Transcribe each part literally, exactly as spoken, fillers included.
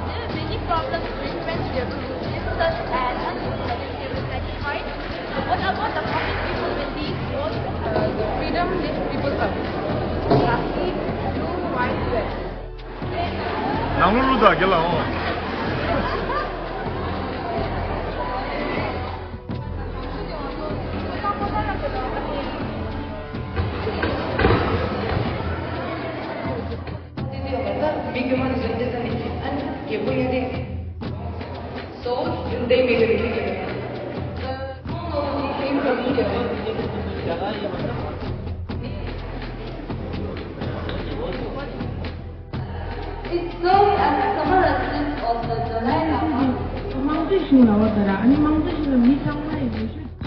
There are many problems frequent here, such as unsatisfied. What about the common people with these words? Uh, the freedom these people have. Plastic, blue, white, red. ནང་ལོགས་ལ་དགེ་ལ་འོང་། It served as a summarization of the Dalai Lama. དམངས་གཙོའི་གཞུང་ལ་བ་དང་ར། ཨ་ནི་དམངས་གཙོའི་གཞུང་ལ་མི་ཚང་མ་ཡི་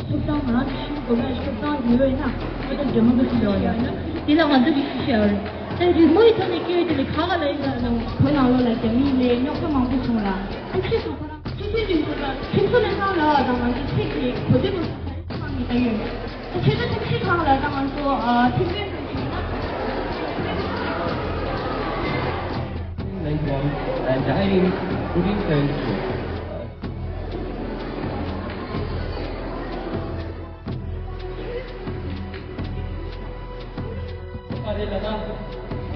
ཐོབ་ཐང་ང་ཤུགས་དགོས་ན་ཐོབ་ཐང་ཡོད་ན་ང་ཚོ་ཌེ་མོ་ཀྲེ་སི་འདྲ་བ་ཡོད་ན་དེ་ལ་ང་ཚོ་གི་ཤུགས་ཤིག་ཡོད་རེད། ད་རི་མོ་ཡི་ཐོག་ནས་སྐྱེ་ཡོད་དེ་ལས་ཁ་ཁ་ལ་ཡིན་ན་བོད་ནང་ལོགས་ལ་རྒྱ་མིའི་ལས་རྙོག་དྲ་མང་པོ་བྱུང་ལ་ཨ་ཁྱེད་ཚོ་ཁོ་རང་ཕྱི་ཕྱི་རིང་ཁོ་རང་ཁྱེད་ཚོ་ལས་ཁང་ལ་དང་ང་ཚོ་ཚིག་གི་གོ་དེ་མ་ཚོ་ག་རེ་ཚང་མི་ད་ཡོད། ཁྱེད་ཚོ་ཚིག་གང་ལ་ད་ང་ཚོ་ཨ་ཐིག་ཚད་ཟེར་གྱི་ཡིན་ན། Like one and dying, putting friends to. ག་རེ་ལབ་ན། ང་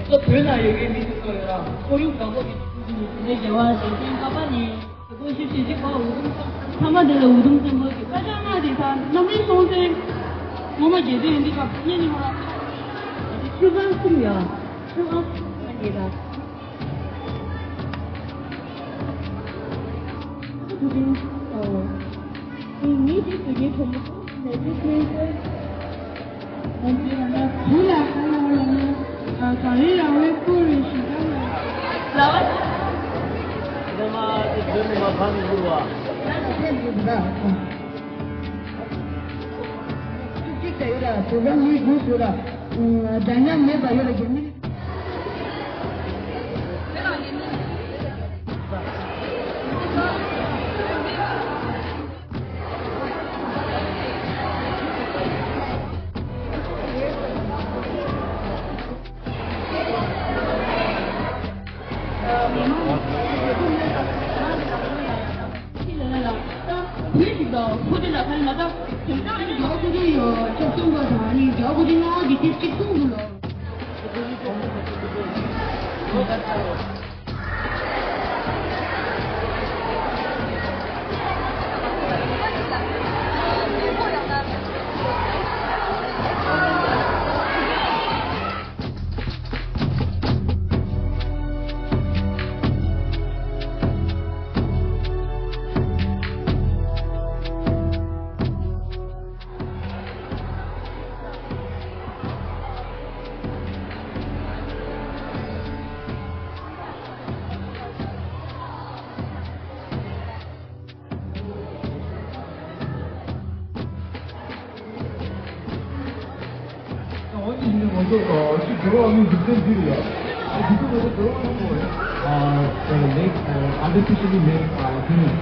ཚོ་བོད་ནང་ཡོད་པའི་མི་དེ་ཚོ་ཡོད་ར། ཁོར་ཡུག་བཟང་པོ་ཞིག་བསྐྲུན་གྱི་ཡོད། དེ་ནས་རྒྱལ་བ་རྗེ་བཙུན་ཁ་པ་ནས། དགོངས་ཞུ་ཞུ་ཅིག་གོ། འུ་དུམ་ཚང་མ་དེ་ལ་འུ་དུམ་བཙན་པོ་གི་བཀའ་ཤག་ལྔ་དེ་དང་རྣམ་གླིང་སྲོང་བཙན་ངོ་མ་རྒྱལ་དོན་ཡོང་གི་ཁ་ཉན་ནི་མ་ར། ཆུ་སྒང་གསུམ་ཡ། ཆུ་སྒང་གསུམ་ཡ་དེ་ལ། དུ་དིང་ཨོ། ངའི་དེ་དུ་དིང་ཁོ་མོ་ནས་དེ་ཁྱོད་ཚོ། ང་ཚོའི་རང་དག་བུ་ལ་ཁ་ལ་བ་ལ་ནི་ག་རེ་རང་བའི་སྐོར་རེ་ཞིག་ཀྱང་ལ་ལ་བ། ནི་མ་དེ་བོད་ནི་མ་ཕ་མི་བུ་བ། ལ་ཕན་གྱི་བུ་ག་ཅིག་ཅིག་ད་ཡོད་ལ་བུ་ག་མི་དགོས་སུ་ལ་འདྲ་མཉམ་མེད་པ་ཡོད་ལ་རྒྱ་མི། འོ་དེ་ཡིན་ན་ང་ཚོ་ཅིག་འགྲོ་བ་མིའི་འཇིག་རྟེན་འདི་རེད་ཡ། འདི་ཚོ་ང་ཚོ་འགྲོ་བ་མིའི་ངོ་རེད། ཨ་ལེག་ཨ་artificially made ཨ་human།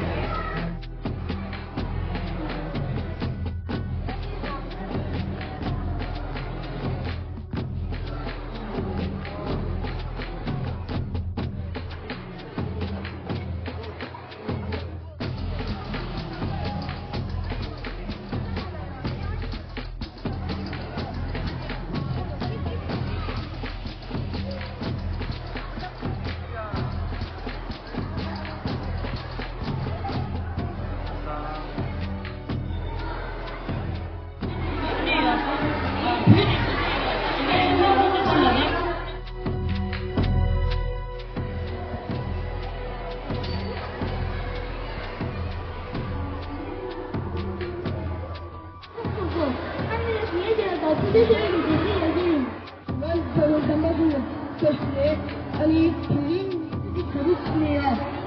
ང་ཚོ་བསམ་པ་དེ་སྐྱོབ་ནས་ཨ་ནི་དེ་རིང་ག་རེ་བྱས་ནས་ཡ།